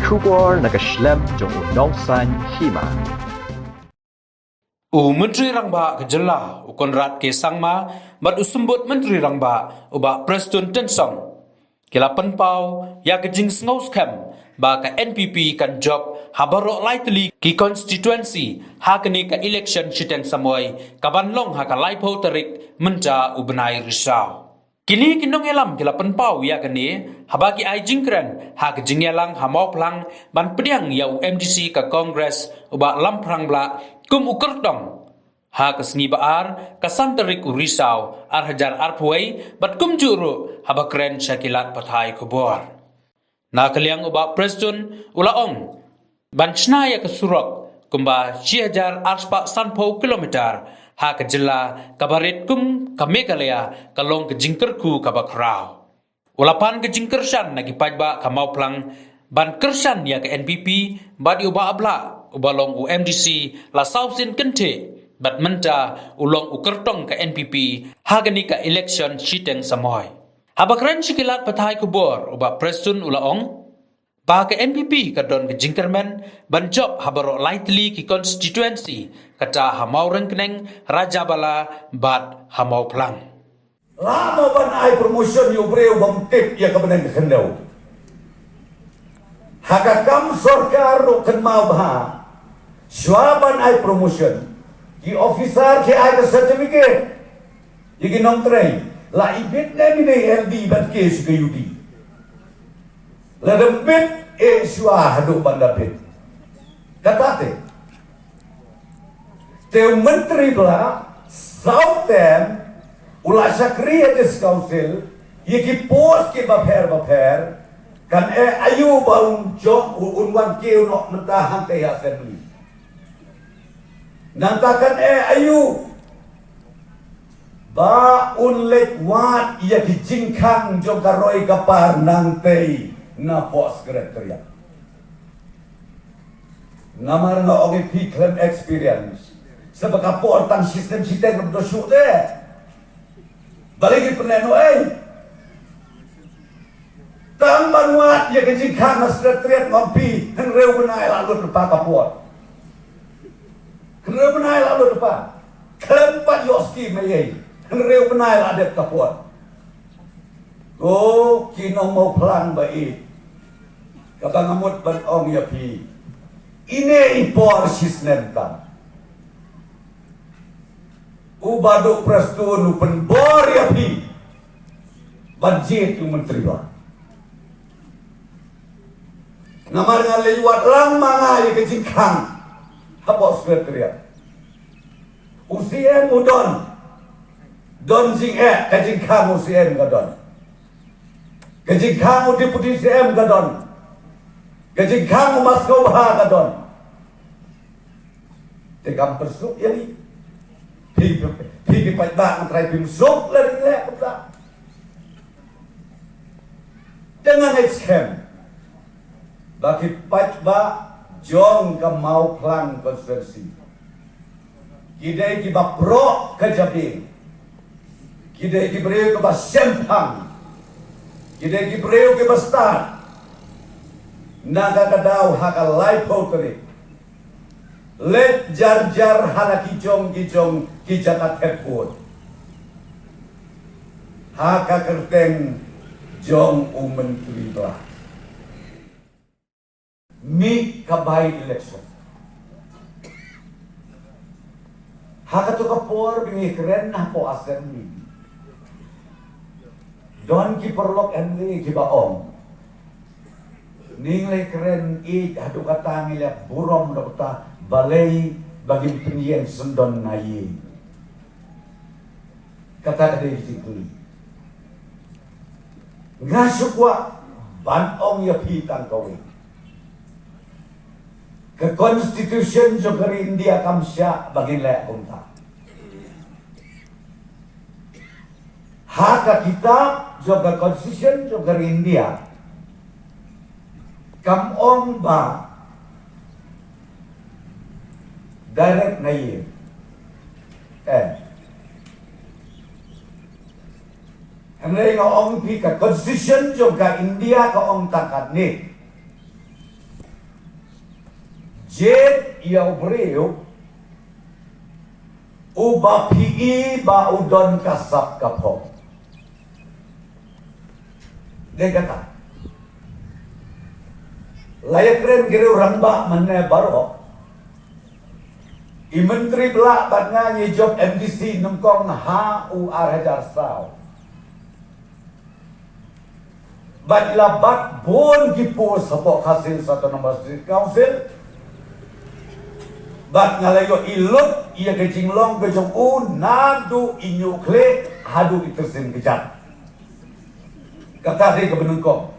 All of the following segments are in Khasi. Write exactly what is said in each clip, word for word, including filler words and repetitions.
Khubor na ka shlem jong u Nongsaiñ Hima. U Myntri Rangbah ka Jylla, u Conrad K Sangma, bad u Symbud Myntri Rangbah, u Bah Prestone Tynsong, ki la pynpaw ïa ka jingsngewskhem ba ka N P P kan jop ha baroh lai tylli ki constituency ha kane ka election shiteng samoi ka ban long ha ka laiphew tarik mynta u bnai Risaw. Kine ki nongïalam ki la pynpaw ïa kane haba ki ai jingkren ha ka jingïalang ha Mawphlang ban pdiang ïa u M D C ka Congress u Bah Lamphrang Blah kum u kyrtong ha ka sngi ba ar ka san tarik u Risaw ar hajar arphew wei, bad kumjuh ruh haba kren sha ki lad pathai khubor. Na ka liang u Bah Prestone u la ong ban shna ïa ka surok kumba shi hajar arspah sanphew kilometer ha ka jylla kaba rit kum ka Meghalaya ka long ka jingkyrkhu kaba khraw. U la pan ka jingkyrshan na ki paidbah ka Mawphlang ban kyrshan ïa ka N P P bad ïa u Bah Blah uba long u M D C la saw sien kynthih bad mynta u long u kyrtong ka N P P ha kane ka election shiteng samoi. Haba kren sha ki lad pathai khubor u Bah Prestone u la ong ba ka N P P ka don ka jingkyrmen ban jop ha baroh lai tylli ki constituency, kata ha Mawryngkneng, Rajabala bad ha Mawphlang. Lah mo ban ai promotion ïa u briew bym tip ïa ka bneng ka khyndew. Ha ka kam sorkar ruh kynmaw bha, shuwa ban ai promotion, ki officer ki ai ka certificate ïa ki nongtrei, la ibit ne mine L D bad ke shu ka U D. Lada bit eh shuwa haduh ban da bit. Kata te. Te u Myntri Blah saw term u la shakri ha District Council ïa ki post kiba pher ba pher, kan eh aïu ba un jop, un wan kiew noh mynta hangtei ha Assembly. Nangta kan eh aïu ba un leit wad ïa ki jingkhang jong ka roi ka par nangtei napoh Secretariat. Namar nga ong ïa phi khlem experience, sa ba ka por tang shi snem shiteng ruh to shuh de. Balei ki pynlehnohei? Tang ban wad ïa ka jingkhang na Secretariat, nga ong ïa phi, hynriew bnai la lut lypa ka por. Hynriew bnai la lut lypa. Khlem pat ïoh skim eiei, hynriew bnai la dep ka por. Ko ki nong Mawphlang ba ïeit, kaba nga mut ban ong ïa phi, ine i por shi snem tang. U Bah Prestone u pynbor ïa phi ban jied u Myntri Blah. Namar nga leit wad lang ma nga ïa ka jingkhang hapoh Secretariat. U C M u don, don jingeh, ka jingkhang u C M ka don. Ka jingkhang u Deputy C M ka don. Ka jingkhang u Maskawbha ka don. Te kam pynsuk ïa ngi. Phi, phi, phi, phi paidbah nga trai phi pynsuk la ring leh kumta. Te nga ngeit skhem ba ki paidbah jong ka Mawphlang constituency ki dei kiba proh ka jabieng. Ki dei ki briew kiba shemphang. Ki dei ki briew kiba stad. Na kata ka daw ha ka laiphew tarik, leit jar jar ha la ki jong ki jong ki jaka thep vote ha ka kyrteng jong u Myntri Blah. Mih ka by election. Ha kato ka por ba ngi kren hapoh Assembly, don ki paralok M L A kiba ong, ngi la kren ïeit haduh katta, ngi la burom da kata, balei ba ngim pynïeng syndon na ïing? Kata ka dei ka jingkylli. Nga shu kwah ban ong ïa phi tang kawei. Ka Constitution jong ka ri India kam shah ba ngin leh kumta. Ha ka kitab jong ka Constitution jong ka ri India kam ong ba direct na ïing. Eh. Hynrei nga ong phi, ka Constitution jong ka India ka ong tang katne. Jied ïa u briew uba phi i ba u don ka sap ka phong. Dei kata. La ïakren ki riew rangbah mynne baroh. I Myntri Blah bad nga ngi jop M D C nyngkong ha u ar hajar saw. Bad la bat bun ki post hapoh Khasi Hills Autonomous District Council. Bad nga la ïohi lut ïa ka jinglong ka jong u naduh i ñiuh khlieh haduh i tyrsien kjat. Kata dei kaba nyngkong.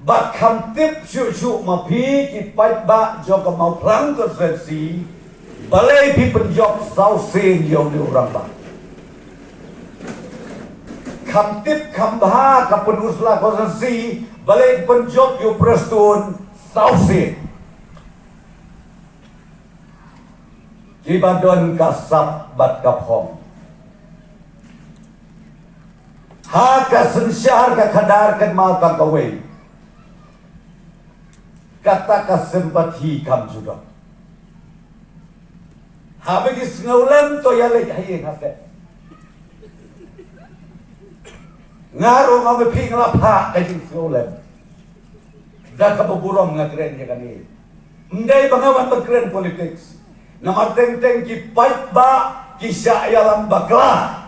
Bad kham tip shuh shuh ma phi ki paidbah jong ka Mawphlang constituency balei phi pynjop saw sien ïa une u rangbah. Kham tip kham bha ka Pynursla constituency balei pynjop ïa u Prestone saw sien. Kiba don ka sap bad ka phong. Ha ka synshar ka khadar kynmaw tang kawei. Kata ka sympathy kam ju don. Haba ki sngewlem to ïaleit ha ïing ha sem. Nga ruh nga mih phi nga la phah ka jingsngewlem. Da kaba burom nga kren ïa kane. Ym dei ba nga wan ba kren politics. Namar teng teng ki paidbah ki shah ïalam bakla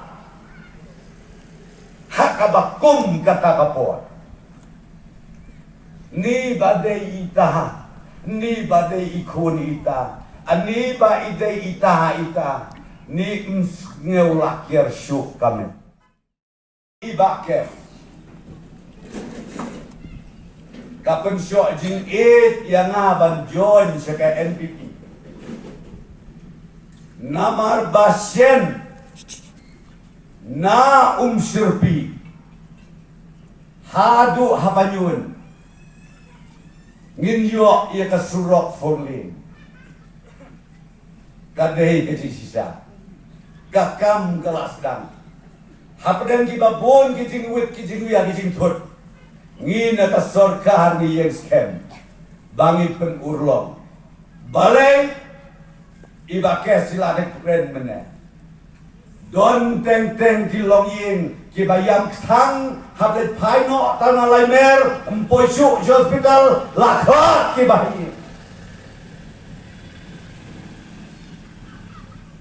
ha kaba kum kata ka por. Ni ba dei ita, ni ba dei i khun ita, ani ba i dei ita ita, ni ym sngew la kiar shuh ka met. I Bah Kes ka pynshoh jingïeit ïa nga ban join sha ka N P P. Namar ba shen na Umshyrpi haduh ha Panyun ngin ïoh ïa ka surok four lane. Ka dei ka jingshisha. Ka kam ka la sdang. Hapdeng kiba bun ki jingwit ki jingwia ki jingthut, ngi na ka sorkar ngi ïeng skhem ba ngin pynurlong. Balei? I Bah Kes i la dep kren mynne. Don teng teng ki longïing kiba ïam kthang hap leit phai noh tang na Laimer, ym poi shuh sha hospital, la khlad kiba ha ïing.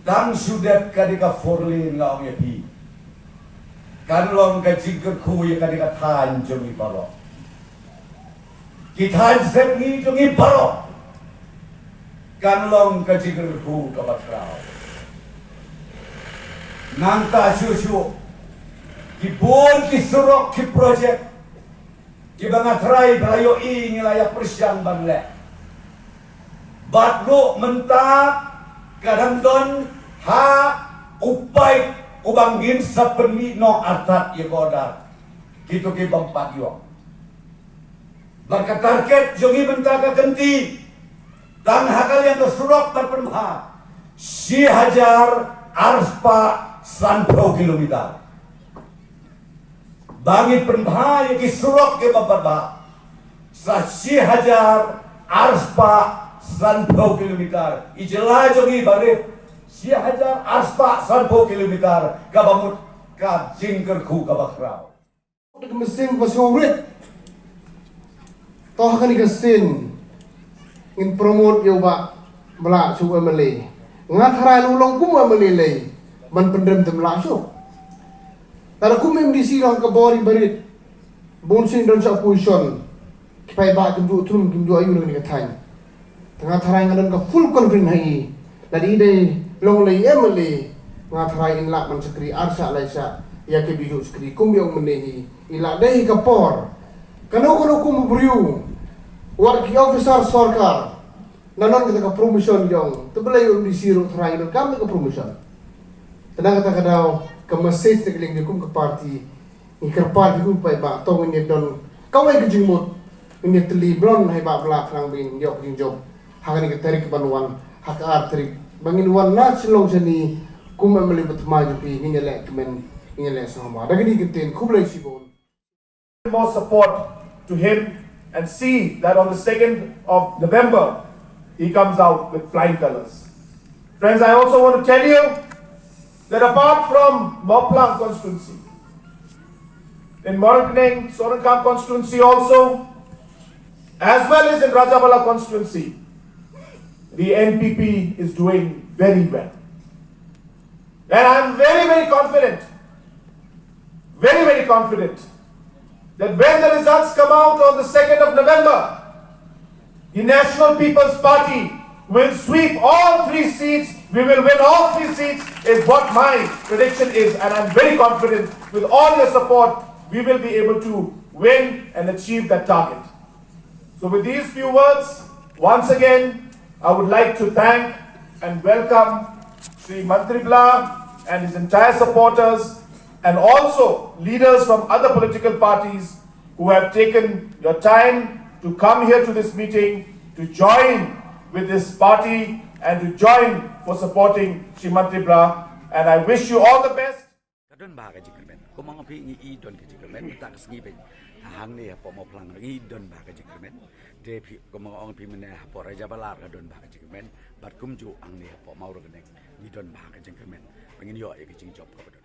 Tang shu dep ka dei ka four lane nga ong ïa phi, kan long ka jingkyrkhu ïa ka dei ka thaiñ jong ngi baroh. Ki thaiñ sepngi jong ngi baroh kan long ka jingkyrkhu kaba khraw. Nangta shuh shuh ki bun ki surok ki projek kiba nga tharai ba la ïohi ngi la ïa pyrshang ban leh. Bad ruh mynta ka dang don ha u paip uba ngin sa pynmih noh artat ïa ka order. Kito ki bym pat ïoh. Bad ka target jong ngi mynta ka kynti tang ha ka liang ka surok ban pynbha shi hajar arspah sanphew kilometer. Ba ngi pynbha ïa ki surok kiba bha bha sa shi hajar arspah sanphew kilometer. I jylla jong ngi barit shi hajar arspah sanphew kilometer kaba mut ka jingkyrkhu kaba khraw. Ka mynsiem ba sngewrit. To ha kane ka sien ngin promote ïa u Bah Blah shu M L A. Nga tharai u long kum u M L A lei ban pynrem te Blah shu. Tara kum M D C long ka bor i barit. Bun sien don sha opposition. Ki paidbah kim ju thum kim ju ayu na kane ka thaiñ. Te nga tharai nga don ka full confidence ha i. Lada i dei long lei M L A, nga tharai in lah ban shakri ar shah lai shah ïa ki biju shakri kum ïa u mynne hi. I lah dei ka por kano kano kum u briew wat ki officer sorkar na don kata ka promotion jong te balei u M D C ruh tharai don kam ka promotion. Te na kata ka daw ka message te ka liang kum ka party. Ngi kyrpad ïa u paidbah to ngin ïa don kawei ka jingmut, ngin ïa tylli mlien ha i Bah Blah khnang ba ngin ïoh ka jingjop ha kane ka tarik ban wan, ha ka ar tarik ba ngin wan na Shillong shane kum M L A ba thymmai jong phi. Ngin ïa leh kmen, ngin ïa leh sngewbha. Da kane ka ktien khublei shibun. More support to him. and see that on the second of November, he comes out with flying colors. Friends, I also want to tell you that apart from Mawphlang constituency, in Moirang Sorangkam constituency also, as well as in Rajabala constituency, the N P P is doing very well. And I'm very, very confident, very, very confident that when the results come out on the second of November, the National People's Party will sweep all three seats. We will win all three seats, is what my prediction is. And I'm very confident with all your support, we will be able to win and achieve that target. So, with these few words, once again, I would like to thank and welcome Shri Mantri Bla and his entire supporters, and also leaders from other political parties who have taken your time to come here to this meeting, to join with this party, and to join for supporting Shri Mantri Bla. And I wish you all the best. Ka don bha ka jingkyrmen. Kumba ong phi ngi i don ka jingkyrmen. Ta ka sngi phi hangne hapoh Mawphlang ngi don bha ka jingkyrmen. Te phi kumba ong phi mynne hapoh Rajabala ka don bha ka jingkyrmen. Bad kumjuh hangne hapoh Mawryngkneng ngi don bha ka jingkyrmen. Ba ngin ïoh ïa ka jingjop kaba don.